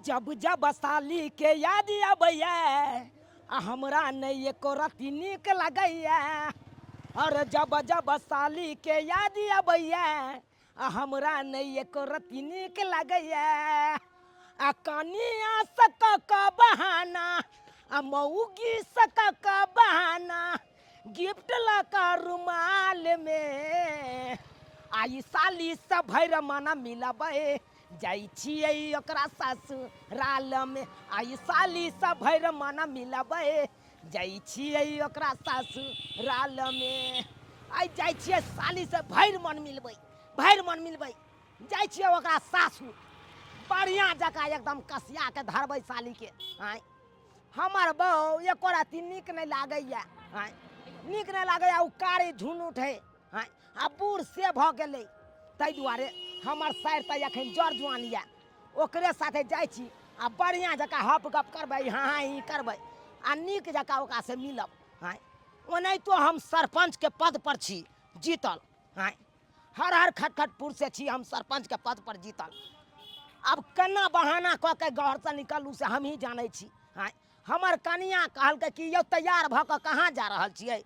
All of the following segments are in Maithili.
जब जब साली के याद अबैया आ हमरा नहि एको रत्ती नीक लगैया। और जब जब साली के याद अबैया आ हमरा नहि एको रत्ती नीक लगैया। आ कनिया सक क बहाना आ मौगी सक क बहाना गिफ्ट लऽ कऽ रुमाल में आई साली सब भरि मना मिलबै जाइ छियै ओकरा ससुराल में। आई साली सब भरि मना मिलबै जाइ छियै ओकरा ससुराल में। आइ जाइ छियै साली से भरि मन मिलबै, भरि मन मिलबै जाइ छियै ओकरा सासुर। बढ़िआँ जकाँ एकदम कसिया के धरबै साली के। आँय हमर बहू एको रत्ती नीक नहि लागैए। आँय नीक नहि लागैए, ओ कारी झुन उठे। आँय आ बूढ़ से भऽ गेलै, ताहि दुआरे हमर सारि तऽ एखन जर जुआन यऽ, ओकरे साथे जाइ छी आ बढ़िआँ जकाँ हप गप करबै, हाँ हाँ ही करबै आ नीक जकाँ ओकरासँ मिलब। आँय ओनाहितो हम सरपञ्चके पदपर छी जीतल। आँय हर हर खटखटपुर से छी हम सरपञ्चके पदपर जीतल। आब केना बहाना कऽ के घरसँ निकलू से हमही जानै छी। आँय हमर कनियाँ कहलकै कि यौ तैयार भऽ कऽ कहाँ जा रहल छियै?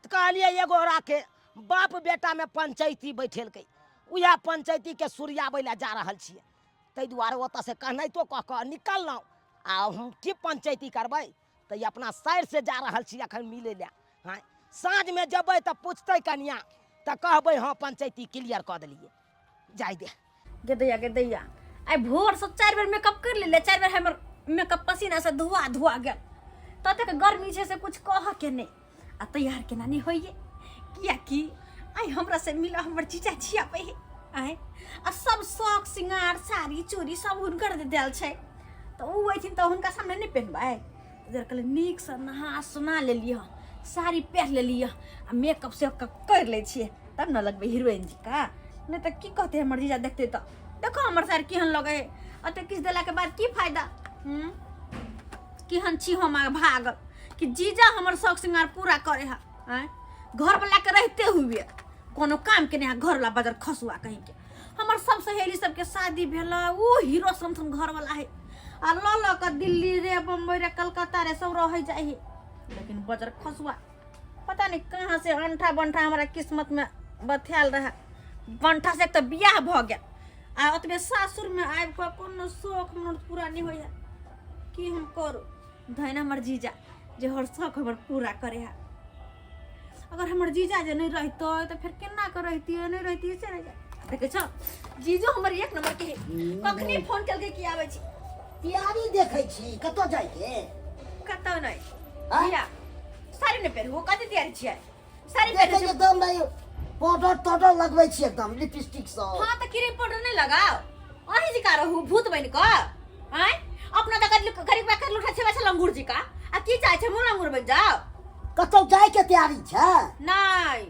तऽ कहलियै एगो के बाप बेटामे पंचैती बैठेलकै, उएह पंचैतीके सुरियाबै लए जा रहल छियै। ताहि दुआरे ओतऽसँ कहनाइतो कऽ कऽ निकललहुँ। आ हम की पंचैती करबै तऽ ई अपना साइडसँ जा रहल छी एखन मिलै लए। हँ साँझमे जेबै तऽ पुछतै कनियाँ तऽ कहबै हँ पंचैती क्लियर कऽ देलियै। जाय दे गे दैया, गे दैया, आइ भोरसँ 4 बेर मेकअप कर लेलियै, 4 बेर हमर मेकअप पसीनासँ धुआ धुआ गेल। ततेक गर्मी छै से कुछ कहऽ के नहि। आ तैयार केना नहि होइए, कियाकि आइ हमरा से मिलऽ हमर जीजा जी आबै है। आइ आ सब शौक सिंगार साड़ी चूड़ी सब हुनकर देल छै, तऽ ओ अयथिन तऽ हुनका सामने नहि पहिनबै। इधर कहलियै नीकसँ नहा सुना लेलियै हँ, साड़ी पहिर लेलियै आ मेकअप से कर लै छियै तब ने लगबै हीरोइन जी का, नहि तऽ की कहतै हमर जीजा देखतै तऽ देखो हमर साड़ी केहन लगै है, एते किछु देलाके बाद की फायदा। केहन छी हम भागल कि जीजा हमर शौक श्रृंगार पूरा करे है। आँय घरवला के रहते हुए कोनो काम के नहीं है, घरवला बजर खसुआ कहीं के। हमर सब सहेली सबके शादी भेल, ओ हीरो सन सन घरवला है आ लऽ लऽ कऽ दिल्ली रे बम्बई रे कलकत्ता रे सब रह जाइ है, लेकिन बजर खसुआ पता नहीं कहाँ से अंठा बंठा हमारा किस्मत में बथायल रहा। बंठा से एक तऽ बियाह भऽ गेल आ ओतबे सासुर में आबि कऽ कोनो शौक मनोरथ पूरा नहीं होइए। की हम करू धन हमर जीजा जे हर शौक हमर पूरा करे है। अगर हमर जीजा जे नहीं रहते तो फिर केना के रहतियै, नहीं रहतियै से नहीं जाने। देखै छौ जीजो हमर एक नंबर के है, कखनी फोन केलकै कि आबै छी। तैयारी देखै छी कतऽ जाइके? कतौ नहीं। आँय? भैया साड़ी नहि पहिरबो, कथी तैयारी छियै? साड़ी देखै पहिरै छी छी। एकदम नहीं पाउडर ताउडर लगबै छी एकदम लिपस्टिक सब। हाँ तऽ क्रीम पाउडर नहि लगाओ, अहीं जी का रहू भूत बनि कऽ। आँय अपना तऽ गरीब गरीब कर लूठा छेबा छै लंगूर जी का, आ की चाहै छै मुँह लंगूर बनि जाओ? कतौ जाइके तैयारी छै? नहीं।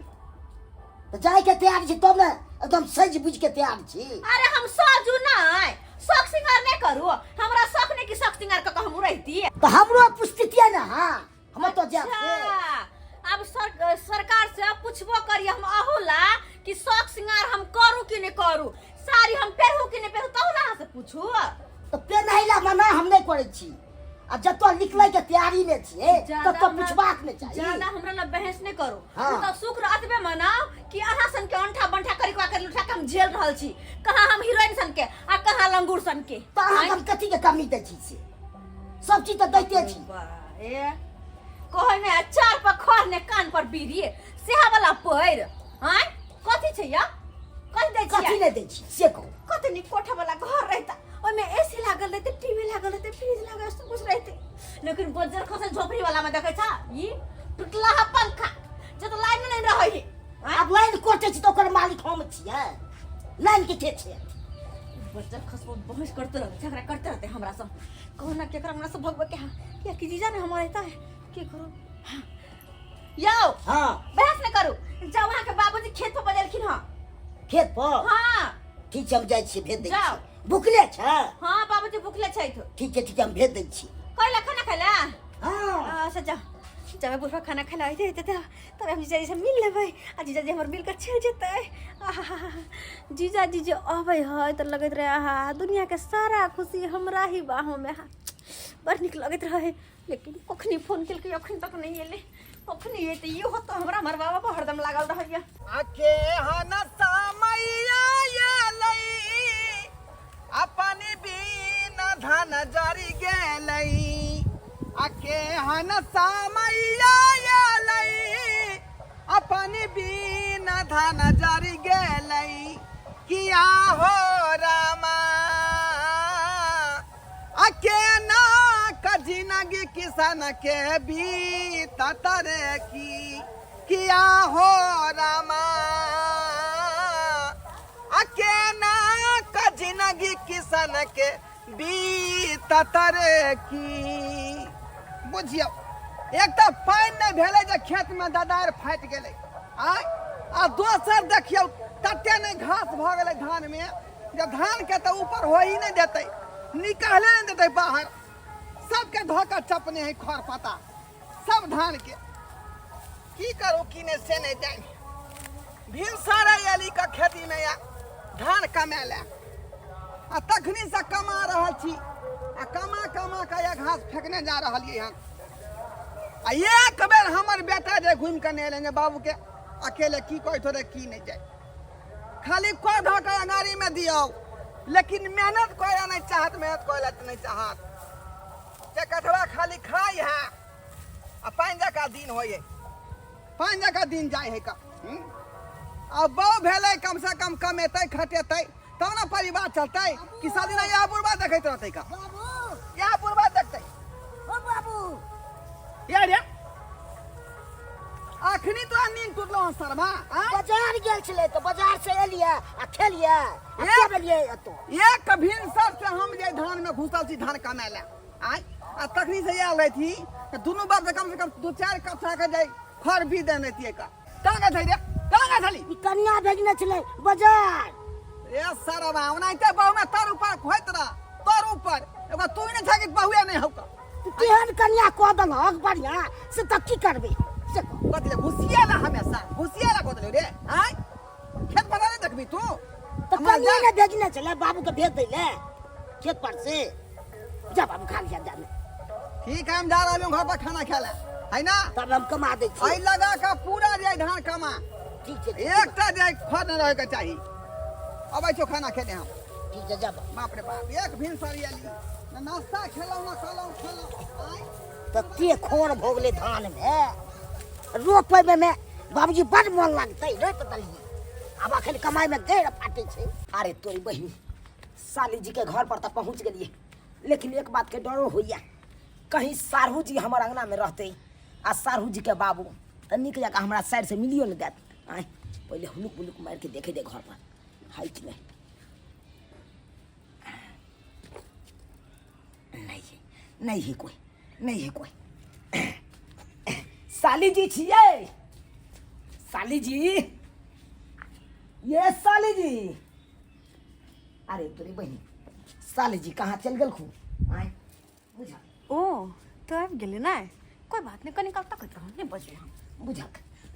तऽ जाइके तैयारी छै तब ने एकदम सजि बुझि के तैयार छी। अरे हम सजू नहीं, शौक श्रृंगार नहीं करू, हमरा शौक नहीं कि शौक श्रृंगार कऽ के हम रहिती। तऽ हमरो पुछतियै ने। हाँ हम तो जायब से। अच्छा, अब सरकार से पूछबो करिए हम अहू ला कि शौक श्रृंगार हम करू कि नहीं करू, साड़ी हम पेरू कि नहीं पेरू, तहु ला अहाँ से पूछू। तऽ पेन्है ला मना हम नहीं करै छी, आ जतऽ निकलै के तैयारी में छियै ज्यादा ततऽ हमरा- पूछबाक नहि चाही। ज्यादा हमरा ला बहस नहीं करू। हाँ। तो शुक्र अतबे मनाओ कि अहाँ सन के अंठा बंठा करी के लुठा के हम झेल रहल छी, कहाँ हम हीरोइन सन के आ कहाँ लंगूर सन के। तऽ अहाँ हम कथी के कमी दै छी से? सब चीज तऽ दैते छी। बा, ए कहै ने चार पर खर ने कान पर बीड़ी सेहा वाला पैर। आँय कथी छै या कथी दै कथी छियै? नहि दै छी से कहू। कते नीक कोठा वाला घर रहता, ओहिमे एसी लागल रहते, टीवी लागल रहते, फ्रिज लागल, सब कुछ रहते, लेकिन बज्जर खसल झोपड़ी वाला में देखै छा ई टूटला हा पंखा जे तो लाइन में नहीं रहै है। आँय? आब लाइन कटै छै तऽ ओकर मालिक हम छियै, लाइन के के छै? बज्जर खसबो बहस करते रहते, झगड़ा करते रहते हमरा सब। कहो ना केकरा हमरा सब भगवे के हा, किया कि जीजा ने हमर रहता है की करू। हाँ। यौ हाँ। बहस न करू, जाओ अहाँ के बाबूजी खेत पर बजेलखिन हँ। खेत पर? हाँ। ठीक छै हम जाइ छियै, भेज दै जाओ। छियै। भुखले छै? हाँ बाबूजी भुखले छथि। ठीक छै ठीक छै हम भेज दै छी। कैला खाना खैला? हाँ। अच्छा जाओ। जब बुढ़वा खाना खाए ला अइते तब तब हम जीजाजी से मिल लेबै आ जीजाजी हमर मिल कऽ चलि जेतै। आहा, जीजाजी जे अबै है तऽ लगैत रहै आहा दुनियाके सारा खुशी हमरा ही बाहोमे है, बड़ नीक लगैत रहै। लेकिन कखनी फोन केलकै अखन तक नहि एलै, कखनी एतै इहो तऽ हमरा हमर बाबा पर हरदम लागल रहैया। आके हन समैया एलै, अपन बिना धन जरि गेलै। आके हन समैया एलै, अपन बिना धन जरि गेलै। किया हो रामा, अकेना का जिंदगी किसान के बीतत रे की। किया हो रामा, अकेना का जिंदगी किसान के बीतत रे की। बुझियौ, एक तऽ पानि नहि भेलै जे खेतमे ददार फाटि गेलै आय, आ दोसर देखियौ तते नहि घास भऽ गेलै धानमे जे धानके तऽ ऊपर हो ही नहि देतै, निकाले नहि देतै बाहर। सबके धऽ कऽ चपने है खर पता सब धानके। की करू की नहि से नहि जानि। भिनसर अयली कऽ खेतीमे या धान कमाय लए, आ तखनीसँ कमा रहल छी आ कमा कमा कऽ या घास फेकने जा रहलियै हन। आ एक बेर हमर बेटा जे घुमि कऽ नहि एलै ने बाबूके अकेले की कहैत रे की नहि जाय, खाली कऽ धऽ कऽ अगाड़ीमे दियौ, लेकिन मेहनत करय नहि चाहत, मेहनत करय लए नहि चाहत। से कठवा खाली खाइ है आ पानि जकाँ दिन होइ है, पानि जकाँ दिन जाइ है का। आ बहु भेलै कम से कम कमेतै खटेतै तब ने परिवार चलतै, कि सदिना इएह बुढ़बा देखैत रहतै का? इएह बुढ़बा देखतै। ओ बाबू ये रे, अखनी तोरा नींद टूटलो हन शर्मा? बाजार गेल छलै तऽ बाजार से एलियै आ खेलियै आ के भेलियै एतौ। एक भिनसर से हम जे धान में घुसल छी धान कमाय लए आय, आ तखनी से आयल रहती तऽ दुनू बाप से कम से कम दू चारि कट्ठा के जाय खर भी देने रहितियै का। कहाँ गेल छली रे, कहाँ गेल छली? ई कन्या भेजने छलै बाजार। रे सरवा, ओनाहिते बहु में तर ऊपर होइत रह, तर ऊपर एगो तू नहि छह कि बहुए नहि हौ का। तू केहन कन्या कऽ देलहक बढ़िया से, तऽ की करबै से कह। कथी ले घुसिएला, हमेशा घुसिएला कऽ देलौ रे? आँय, खेत पर नहि देखबी तू? तऽ कन्या ने भेजने छलै बाबूके भेज दै ले खेत पर से। जा बाबू खा लिया जा। ठीक है, हम जा रहल हूँ घर पर खाना खाए ला है ना, तब हम कमा दै छी। एहि लगा के पूरा जे धान कमा। ठीक छै। एकटा जे खर नहि रहै के चाही। अबै छौ खाना खेने हम। ठीक छै, जा। बाप रे बाप, एक भिन सरियली न नाश्ता खेलौं न कलौं खेलौं। आँय, तते खोर भऽ गेलै धानमे, रोपैमे मे बाबूजी बड मोन लागतै, रोपि देलियै, आब अखन कमाइमे गैर फाटै छै। अरे तोरी बहिन, साली जी के घर पर तऽ पहुँच गेलियै, लेकिन एक बात के डरो होइया, कहीं सारहू जी हमर अंगना में रहते आ सारहू जी के बाबू तऽ नीक जकाँ हमरा साइड से मिलियो नहि देत। आँय, पहिले हुलुक बुलुक मारि के देखे दे घर पर है कि नहीं। नहीं है, नहीं है कोई, नहीं है कोई। साली जी छियै? साली जी, ये साली जी। अरे तोरी बहिनी, साली जी कहाँ चल गेल खूब? आँय बुझल। ओ तऽ आबि गेलै ने, कोइ बात नहि, कनि काल तकैत रहू, नहि बजबै हम। बुझल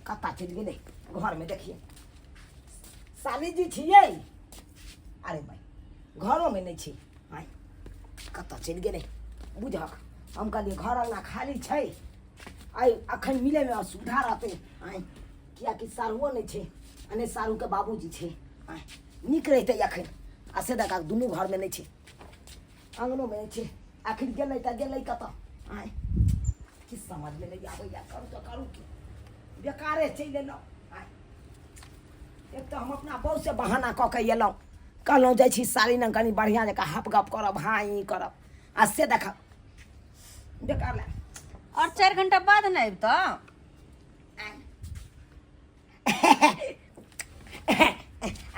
कत्ता चलि गेलै। घरमे देखिए, साली जी छियै? अरे भाई, घरोमे नहि छै। आँय, कतऽ चलि गेलै बुझक? हम कहलियै घर अङ्गना खाली छै, आइ अखन मिलैमे असुविधा रहतै। आँय, किएकि साढ़ुओ नहि छै आ नहि साढ़ूके बाबूजी छै। आँय, नीक रहितै अखन, आ से देखा दुनू घरमे नहि छै, अङ्गनोमे नहि छै। आखिर गेलै तऽ गेलै कतऽ? आँय, किछु समझमे नहि आबैए, करू तऽ करू की? बेकारे चलि एलहुँ। आँय, एक तऽ हम अपना बहूसँ बहाना कऽ के एलहुँ, कहलहुँ जाइ छी साली लग कनि बढ़िआँ जकाँ हप गप करब, हाँ ई करब, आ से देखब बेकार लए। और 4 घंटा बाद ने आबि तऽ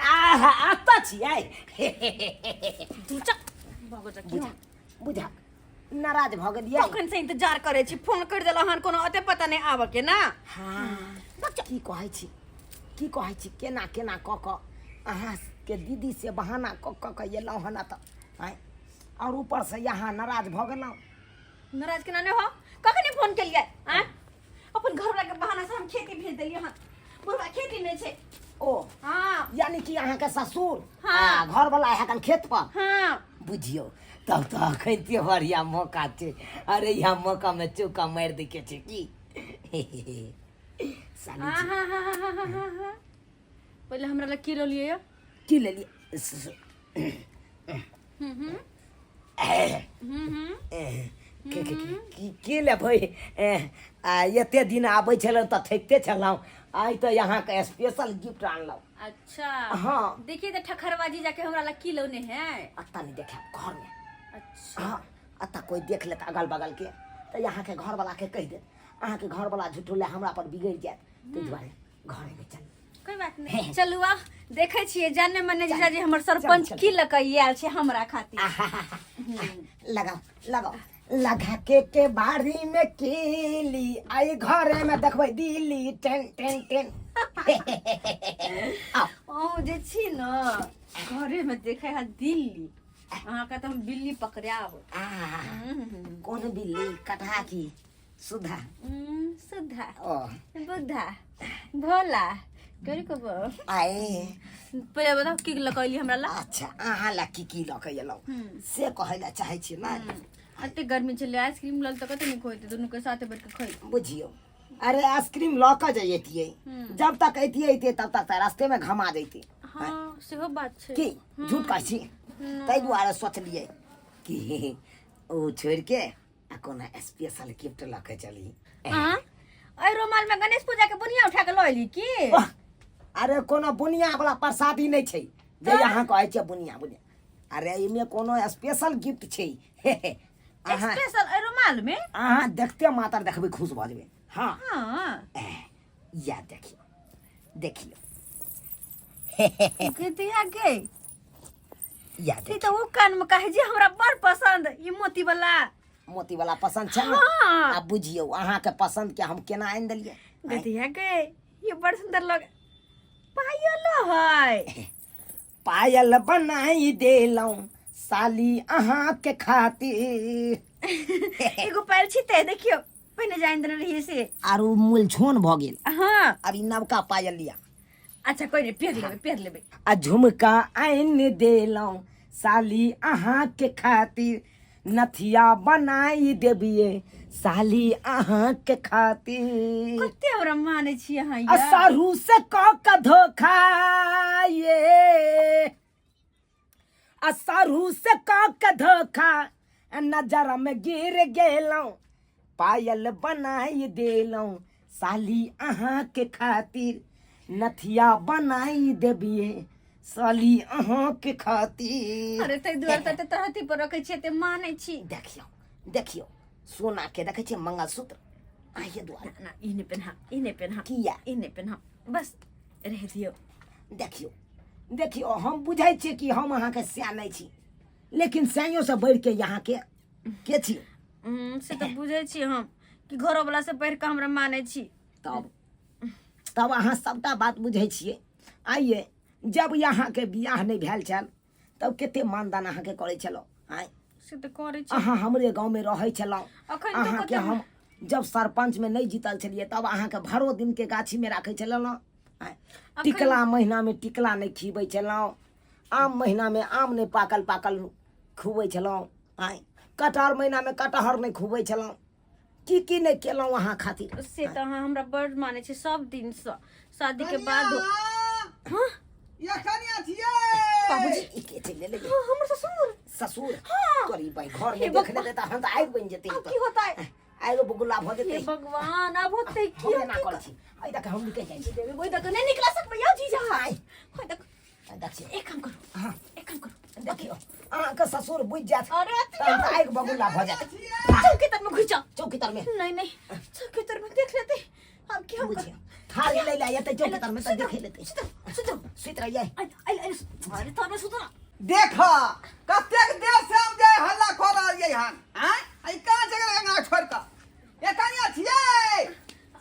आहा, एतऽ छियै? दूचा भऽ गेल की? बुझा बुझा, नाराज भऽ गेलियै? कखन से इंतजार करै छी, फोन करि देलहुँ हन, कोनो अते पता नहि आबऽ के ना। हाँ, की कहै छी, की कहै छी, केना केना कऽ कऽ अहाँके दीदी से बहाना कऽ कऽ के एलहुँ हन एतऽ। आँय, आओर ऊपरसँ यहाँ नाराज भऽ गेलहुँ। नाराज केना नहि हो, कखनी फोन केलियै? आँय, अपन घरवला के बहाना से हम खेती भेज देलियै हन। बुढ़वा खेती में छै। ओ हाँ। यानी कि अहाँके ससुर हाँ। आ घरवला है एखन खेत पर। हाँ। बुझियौ तब तऽ अखन ते बढ़िया मौका छै। अरे यहाँ मौका में चौका मारि दै के छै की। साली जी। हाँ हाँ हाँ हाँ हाँ हाँ। पहिले हमरा लग की लेलियै यऽ? की लेलियै? के के के के लेबै? आ एते दिन आबै छलहुँ तऽ थकिते छलहुँ, आइ तऽ अहाँके स्पेशल गिफ्ट आनलहुँ। अच्छा। हाँ। देखिए तऽ ठखरवा जी जाके हमरा लग की लौने है। अत्ता नहीं देखे घर में। अच्छा। हाँ, अत्ता कोई देख लेत अगल बगल के तऽ अहाँके घरवला के कहि देत, अहाँके घरवला झूठो ले हमरा पर बिगड़ि जायत, ताहि दुआरे घरे में चल। कोई बात नहीं, चलू आ देखे छियै जाने मने जीजाजी हमर सरपंच की लऽ कऽ आयल छै हमरा खातिर। लगाओ लगाओ लगा के बाड़ी में केली आई घरे में देखबै दिल्ली टेन टेन टेन। आओ। अहूँ जे छी न घरे में देखे है दिल्ली, अहाँके तऽ हम बिल्ली पकड़ायब। कोन बिल्ली? कटहा की सुधा? सुधा। ओ बुद्धा भोला करी को आए पहिले बताउ की लऽ कऽ एली हमरा ला? अच्छा, अहाँ ला की की लऽ कऽ एलहुँ से कहै लए चाहै छी ने। एते गर्मी छलै, आइसक्रीम लल तऽ कते नीक होइतै, दुनू के साथे बैठ के खै। बुझियौ, अरे आइसक्रीम लऽ कऽ जे एतियै, जब तक एतियै एतियै तब तक तऽ रास्ते में घमा जैती। हाँ सेहो बात छै। की झूठ कहै छी? ताहि दुआरे सोचलियै कि ओ छोड़ि के आ कोनो स्पेशल गिफ्ट लऽ के चली। हाँ, एहि रुमाल में गणेश पूजा के बुनिया उठा के लऽ एली की? वाह, अरे कोनो बुनिया वाला प्रसादी नहि छै जे अहाँ कहै छियै बुनिया बुनिया। अरे एहिमे कोनो स्पेशल गिफ्ट छै। अहाँ स्पेशल एहि रुमाल में? अहाँ देखते मात्र देखबै खुश भऽ जेबै। हाँ। हाँ। या देखियौ देखियौ। गदिया गे। या ई देखियौ। तऽ ओ कान में काहे जे हमरा बड़ पसंद ई मोती वाला। मोती वाला पसंद छै ने? हाँ। आ बुझियौ अहाँके पसंद के हम केना आनि देलियै। गदिया गे, ये बड़ सुंदर लग पायलो है। पायल बनाई देलहुँ साली अहाँके खातिर। एगो पायल छिते देखियौ पहिने जानि देने रहियै से। आर ओ मुलझोन भऽ गेल। हाँ। अब ई नवका पायल लिअ। अच्छा कोई नहीं, पेर लेबै पेर लेबै। आ झुमका आनि देलहुँ साली अहाँके खातिर, नथिया बनाई देबियै साली अहाँके खातिर। कते हमरा मानै छी अहाँ आ यार। सारू से कऽ के धोखा ये, आ सारू से कऽ के धोखा नजर में गिर गेलहुँ, पायल बनाई देलहुँ साली अहाँके खातिर, नथिया बनाई देबियै साली अहाँके खातिर। अरे ताहि दुआरे तऽ एते तरहथी पर रखै छियै, एते मानै छी। देखियौ देखियौ सोना के देखै छियै मंगलसूत्र आइए दुआरे। ना, ई नहि पेन्हा, ई नहि पेन्हा। किया? ई नहि पेन्हा, बस रह दियौ। देखियौ देखियौ, हम बुझै छियै कि हम अहाँके सैं नहि छी, लेकिन सैंयोसँ बढ़िके अहाँके के छी? से तऽ बुझै छी हम कि घरोवला से बढ़ि कऽ हमरा मानै छी। तब तब अहाँ सबटा बात बुझै छियै। आइए जब अहाँके बियाह नहि भेल छल तब कते मानदान अहाँके करै छलहुँ? आँय, से तऽ करै छी। अहाँ हमरे गाँवमे रहै छलहुँ। अखन तऽ अहाँके कते हम जब सरपञ्चमे नहि जीतल छलियै तब अहाँके भरो दिनके गाछीमे राखै छलहुँ। आँय, टिकला महीनामे टिकला नहि खिबै छलहुँ, आम महीनामे आम नहि पाकल पाकल खुबै छलहुँ, आँय कटहर महीनामे कटहर नहि खुबै छलहुँ, की की नहि केलहुँ अहाँ खातिर। से तऽ अहाँ हमरा बड़ मानै छी सब दिनसँ, शादी के बाद। हाँ? ये कनिया छियै। बाबूजी। ई के चलि एलै? हाँ, हमर ससुर। ससुर? हाँ। तोरी भाई घर हे में देख भगवान। लेते तऽ हम तऽ आगि बनि जेतै। अब की होता है? आगि बगुला भऽ हे जेतै। भगवान, अब होतै की? हम एना करै छी, एहि देख हम निकलि जाइ छी। ओहि दऽ नहि निकला सकबै यौ जीजा। ओहि दऽ देखियौ। एक काम करू। हाँ। एक काम करू। देखियौ अहाँके ससुर बुझि जायत अरे तहन तऽ आगि बगुला भऽ जायत। चौकी तर में घुस जाओ। चौकी तर में? नहीं नहीं, चौकी तर में देख लेते अब की हम। बुझियौ थाली लै लए एतै चौकी तर में तऽ देखे लेतै। सुतो। सुति रहियै। आइ आइ आइ, अरे तर में सुतो ना। देख कतेक देर से हम जे हल्ला कऽ रहलियै हन। आँय, ई कहाँ जगह अंगना छोड़ि कऽ? ये कनिया छियै?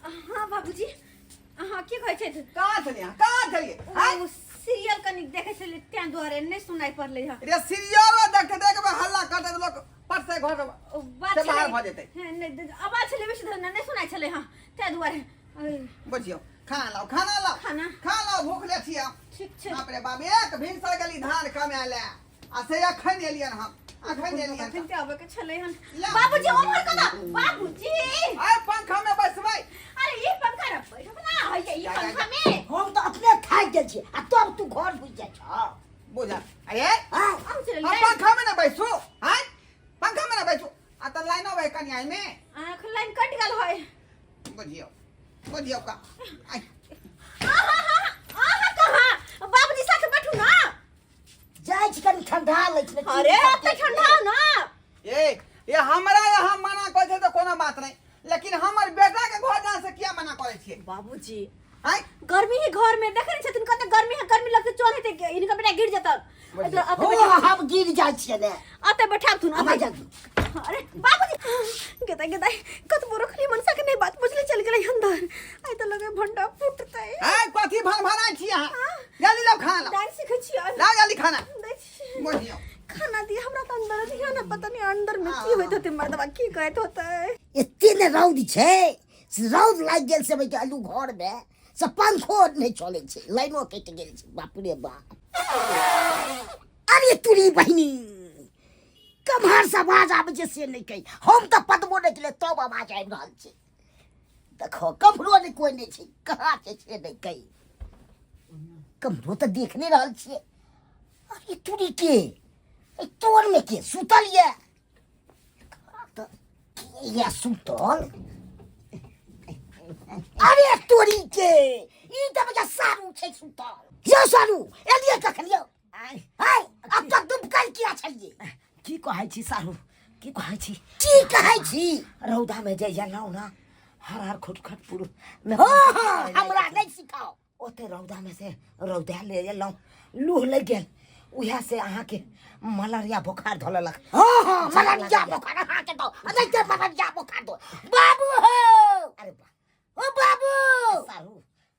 हाँ बाबूजी, अहाँ की कहै छथि? कहाँ छलियै अहाँ? कहाँ छलियै? आँय? ओ सीरियल कनी देखै छलियै तें दुआरे नहि सुनाइ पड़लै हँ। रे सीरियलो देखते देखबै हल्ला करते लोक पर से घर ओ बात से बाहर छलै भऽ जेतै। हँ, नहि, आवाज छलै बेसी धरि नहि सुनाइ छलै हँ तें दुआरे। अरे, बुझियौ खाना लाओ, खाना लाओ, खाना? खा लाओ, भूख ले छियै हम। ठीक छै। बाप रे बाप, एक भिनसर गेली धान कमाए ले आ से अखन एलियन हम, अखन एलियन। अखन ते आबे के छलै हन। ला। बाबूजी ओम्हर कतऽ बाबूजी? आइ पंखा में बैसबै। अरे ई पंखा रे बैठब ना हैया ई जा, जा, पंखा में। हम तऽ अपने थाकि गेल छी आ तब तू घर घुसि जाइ छह। बुझा अरे आँय? आउ चलि हम पंखा में ना बैसू, आँय पंखा में ना बैसू आ तऽ लाइन अबै कनि आइ में। आँख लाइन कटि गेल है। बुझियौ बुझियौ का आइ। आहा आहा कहाँ बाबूजी साथ बैठू ना। जाइ छी कनि ठंडा लै छी ने। अरे अब तऽ ठंडा ना। ए ये हमरा यहाँ मना करै छै तऽ कोनो बात नहि, लेकिन हमर बेटा के घर जाए से किया मना करै छियै? बाबूजी आँय गर्मी है घर में देखे नहीं छथिन कते गर्मी है, गर्मी लगते चोर हेतै इनका बेटा गिर जेतन। अते हो बैठा हम गिर जाइ छियै ने। अते बैठाबथुन हम अते। जाइ। अरे बाबूजी गेता गेता कतबो रखली मनसा के नहीं बात बुझले चल गेलै अंदर। आइ तऽ लगे भंडा फूटतै। आँय कथी भन भनाइ छी अहाँ? जल्दी लाओ खाना लाओ। डांस सीखै छियै। लाओ जल्दी खाना। दै छियै। बुझियौ खाना दिए हमरा तऽ अंदर दिया ना, पता नहीं अंदर में की होइत होतै, मर्दवा की कहैत होतै। एते ने रौद छै से रौद लागि गेल से बैठ अलू घर में से पंखो नहि चलै छै, लाइनो कटि गेल छै। बाप रे बाप, अरे तुरी बहिनी कम्हर से आवाज आबै छै से नहि कही। हम तऽ पतबो नहि केलियै तब आवाज आबि रहल छै। देखो कम्हरो नहि कोइ नहि छै, कहाँ छै से नहि कही। कम्हरो तऽ देख नहि रहल छियै। अरे तुरी के एहि तोरमे के सुतल यऽ? तऽ के यऽ सुतल? अरे तोरी के ई तऽ बच्चा सारू छै सुतल। यौ सारू एलियै कखन यौ? आइ आइ अब तक दुबकल किया छलियै? की कहै छी सारू, की कहै छी? की कहै छी? रौदामे जे एलहुँ ने हर हर खुट खट पुरु मे। हँ हँ हमरा नहि सिखाओ। ओते रौदामे से रौदा ले एलहुँ, लूह लागि गेल, उएह से अहाँके मलेरिया बोखार धऽ लेलक। हँ हँ मलेरिया बोखार अहाँके दो नहि तऽ मलेरिया बोखार दो बाबू हो। अरे बा ओ बाबू सारू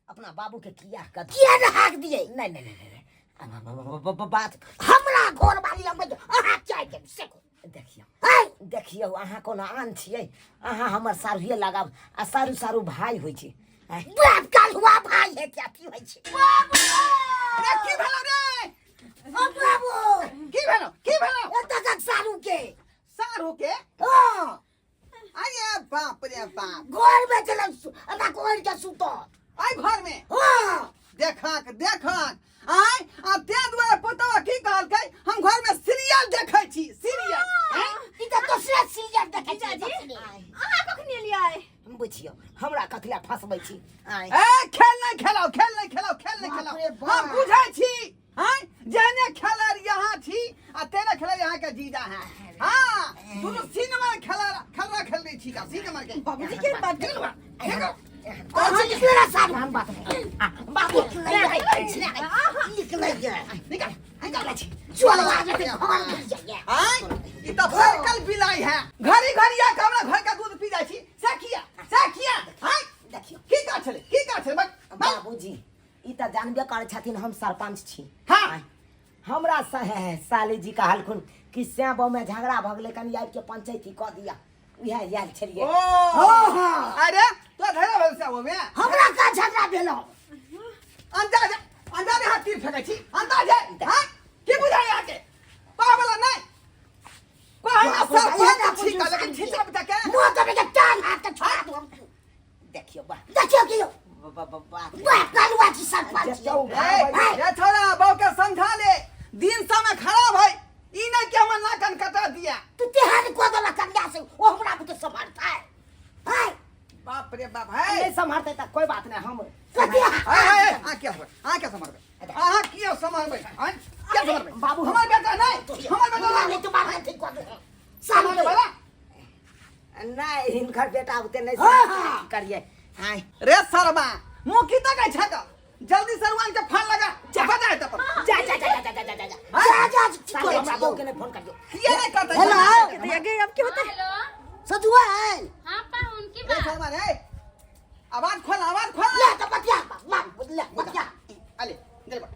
अपना बाबू के किया कर किया ने हाक दिए? नहीं नहीं नहीं नहीं नहीं, बात हमरा घर वाली हम अहाँ चाय देब से कहू। देखियौ आँय देखियौ अहाँ कोनो आन छियै, अहाँ हमर सारुए लगाब आ सारू सारू भाय होइ छै। आँय, बाप काल्हुआ भाय है क्या की होइ छै? रे की भेलौ रे? ओ बाबू की भेलौ, की भेलौ? एतऽ तक सारू के सारू के? हँ। अरे बाप रे बाप, घर में चलल एना कोहर के सुतल आइ घर में। हँ देखक देखक आय आ ते दुआरे पुतवा की कहलकै हम घर में सीरियल देखै छी सीरियल। आँय? ई तऽ दोसरे सीरियल देखै छै। जीजाजी दोसरे। अहाँ कखन एलियै? बुझियौ हमरा कथिला फंसबै छी? आँय ए खेल नहीं खेलाओ, खेल नहीं खेलाओ, खेल नहीं बाप खेलाओ। रे बाप। हम बुझै छी आँय जेहने खेलर यहाँ छी आ तेने खेलर यहाँ के जीजा है। हाँ दुनू सिनेमा खेला खेलरा खेल रही छी का सिनेमा के। बाबूजी के बात निकल बा, निकल। अहाँ निकले ना सारू। हम बात नहीं। बाबू निकले निकले निकल निकल। चल आज के घर घुस जाइए। आँय ई तऽ फरकल बिलाई है, घड़ी घड़ी आ के हमरा घर के दूध पी जाइ छी से किया, से किया? आँय देखियौ की काज छलै, की काज छलै? बस, बस। बाबूजी ई तऽ जानबे करै छथिन हम सरपंच छी। हाँ। आँय, हमरा साली जी कहलखुन कि श्याम में झगड़ा भऽ गेलै, कनि आबि के पंचायती कऽ दिअ, उएह आयल छलियै। ओ हाँ, हाँ। अरे तो झगड़ा भेल से ओमे? हमरा का झगड़ा भेलो? अंदाजे अंदाजे हाथ तीर फेकै छी अंदाजे। हाँ की बुझाइ अहाँके कहै वाला नहि कहै ना सरपंच छी का, लेकिन छिचा बिचा के मुँह दबे के टांग हाथ के छोड़ा दू हम। देखियौ बा देखियौ की यौ बात बाप कालुआ छी सरपंच। जतौ ए ए छोड़ा बहू के समझा ले, दिन समय खराब है, ई नहीं कि हमर नाकन कटा दिया। तू तेहन को देला कन्या से ओ हमरा बुते सम्हारता है। हाय बाप रे बाप है नहीं सम्हारते तऽ कोई बात नहीं हम कथी? है है आ क्या सम्हारबै, आ क्या सम्हारबै, अहाँ किया सम्हारबै? आँय किया सम्हारबै? बाबू हमर बेटा नहीं, हमर बेटा हमरा नहीं। नहीं तो बात ठीक कर दू सम्हारबै वाला नहीं, हिनकर बेटा उते नहीं हाँ, हाँ। करिए। आँय रे सरबा मुँह की तकै छै तऽ जल्दी सरवान के फोन लगा बजाय तब। जा जा जा जा जा जा जा जा जा की साले करै हमरा छी बहू यौ? के नहीं फोन करियो। किया नहीं करतै? हेलो। आगे अब की होतै? हेलो सजुआ आयल। हाँ पाहुन की रे बात? सरवा रे आवाज खोल, आवाज खोल। ले तऽ बतिया बाप ले बतिया। अले जल्दी बा।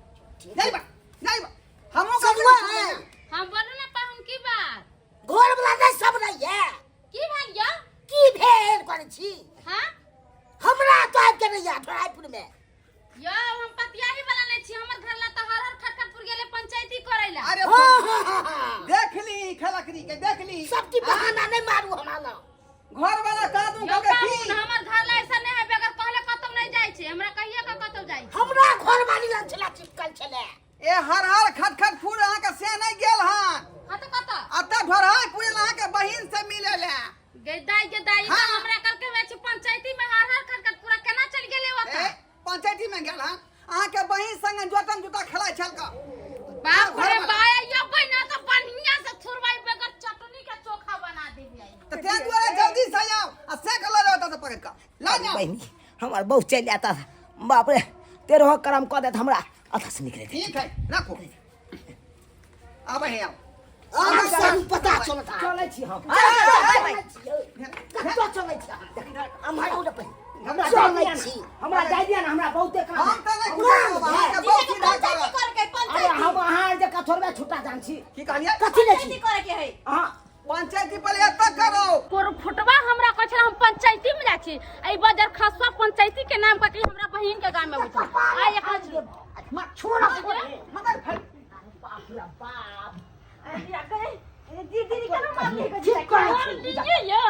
नहीं बा नहीं बा हमहूँ सरुआ है। हम बोलू ना पाहुन की बात घर वाला नहीं सब नहीं है की भेल यौ की भेल करै छी हाँ हमरा तो आबि के नहीं है ढोराईपुर में यौ हम पतियाही वाला नहीं छी हमर घर ला तऽ हर हर खटखटपुर गेले पंचायती करै ला अरे हाँ हाँ हाँ हाँ देख ली खलकरी के देख ली सब की बहाना नहीं मारू हमरा लग घर वाला का दूं यौ के पाहुन की हमर घर ला ऐसा नहीं है बगैर कहले कतौ नहीं जाइ छै हमरा कहिए के कतौ जाइ छै। हमरा घर वाली लग छला चिपकल छले ए हर हर खट खट फूल अहाँ के से नहीं गेल हन हाँ तऽ कतौ अतः ढोरहाय पुरे अहाँ के बहिन से मिले ले गे दाई गे दाई हाँ। तऽ हमरा कल के होइ छै पंचायती में हर हर खटखट पूरा केना चलि गेलै ए ओतऽ पंचायती में गेल हन अहाँ के बहिन संगे जोतन जूता खेलाय छल का बाप घर रे वाला। बाय यो बहिना तऽ बढ़िया से थुरवाई बगैर चटनी के चोखा बना देबी आई तऽ तें दुआरे जल्दी से आउ आ से के लऽ जाओ ओतऽ से पकड़ कऽ लऽ जाओ बहिनी हमर बहुत चलि जाता बाप रे तेरहो करम कऽ देत हमरा अतः से निकले ठीक है रखो आबै है आउ अहाँ सब पता चलता चलै छी हम कतऽ चलै छी अहाँ हमरा हमरा चलै जाय दिअ छी ने हमरा जाय दिअ ने हमरा बहुते काम हम है। तऽ नहि कुछो अहाँ के बहुत जीजा के सीधा पंचायती करब करे के अरे पंचायती हम अहाँ जकाँ थोड़बे छुट्टा जान छी की कहलियै कथी ले पंचायती छी करे के है अहाँ पंचायती पहिले एतऽ करो कोर फुटवा हमरा कहै छला हम पंचायती में जाइ छी एहि बजर खसवा पंचायती के नाम कह के हमरा बहिन के गाम में अबै छै आ एक छोड़ मगर फल बाप रे बाप दीदी केना मारली के ठीक करै छी लिए यो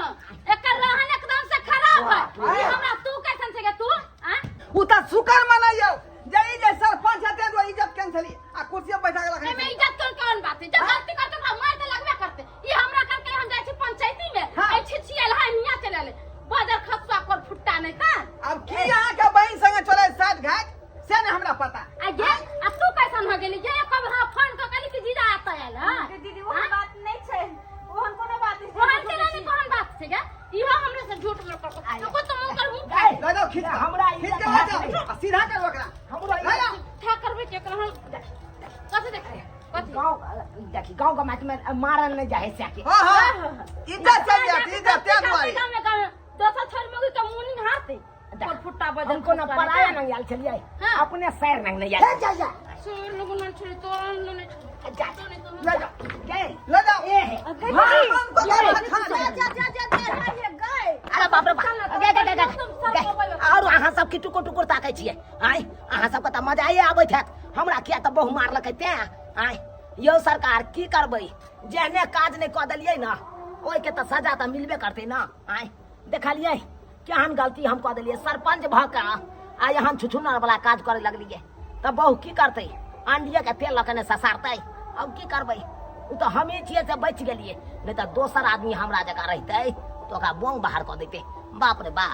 एकर रहन एकदम से खराब है ई हमरा तू कैसन छै गे तू आ उ तऽ शुक्र मनैयौ जे ई जे सरपंच हेतै तो इज्जत कैंसली आ कुर्सी पर बैठा के एमे रखने इज्जत कौन कौन बात है जब गलती करते ओकरा मार तऽ लगबे करते ई हमरा करके हम जाइ छी पंचायती में हाँ। ऐ छिछियल है हियां चले ले बजर खसवा कोर फुट्टा नहीं ता अब की अहाँ के बहिन संगे चलै साथ घाट से नहि हमरा पता आ गे आ तू कैसन हो गेली ये कब हां फोन क कहली कि जीजा आता आयल हां दीदी ओहन बात नहीं छै ओहन कोनो बात नहीं ओहन के नहीं कोन बात छै गे इहो हमरे से झूठ बोल कर तो को तो मुंह कर मुंह फाड़ लऽ जाओ खींच कऽ। हमरा खींच के लऽ जाओ आ सीधा करू ओकरा हमरा लऽ जाओ ठा करबे के एकरा हम कथि देख कथि गाँव देखी गाँव के माटी में मारल नहीं जाए से के हाँ हाँ इज्जत चल जाती इज्जत तें दुआरे गाँव में गाँव दोसर छोड़ मोगी के मुंह नहीं हारते पर फुट्टा बजल हम कोनो पराया नहीं आयल छलियै हाँ। अपने सैर नहीं नहीं आयल हे जा जा सुन लोगन न छोड़ी तो नहीं छोड़ी जा तो नहीं तो ले जाओ गए लऽ जाओ ए है भगवान को ये। खा जा जा जा जा जा ये गए अरे बाप रे बाप गे गे गे गे और अहाँ सब की टुकुर टुकुर ताकै छियै आँय अहाँ सबके तऽ मजाए आबैत हैत हमरा किया तऽ बहु मारलकै तें आँय यौ सरकार की करबै जेहने काज नहि कऽ देलियै ने ओहिके तऽ सजा तऽ मिलबे करतै ने आँय देखलियै केहन गलती हम कऽ देलियै सरपंच भऽ कऽ आ एहन छुछुनर वाला काज करे लगलियै तऽ बहु की करतै अंडिये के तेल लऽ कऽ ने ससारतै अब की करबै ओ तऽ हमही छियै से बचि गेलियै नहि तऽ दोसर आदमी हमरा जकाँ रहितै तऽ ओकरा बोंग बाहर कऽ दैतै बाप रे बा।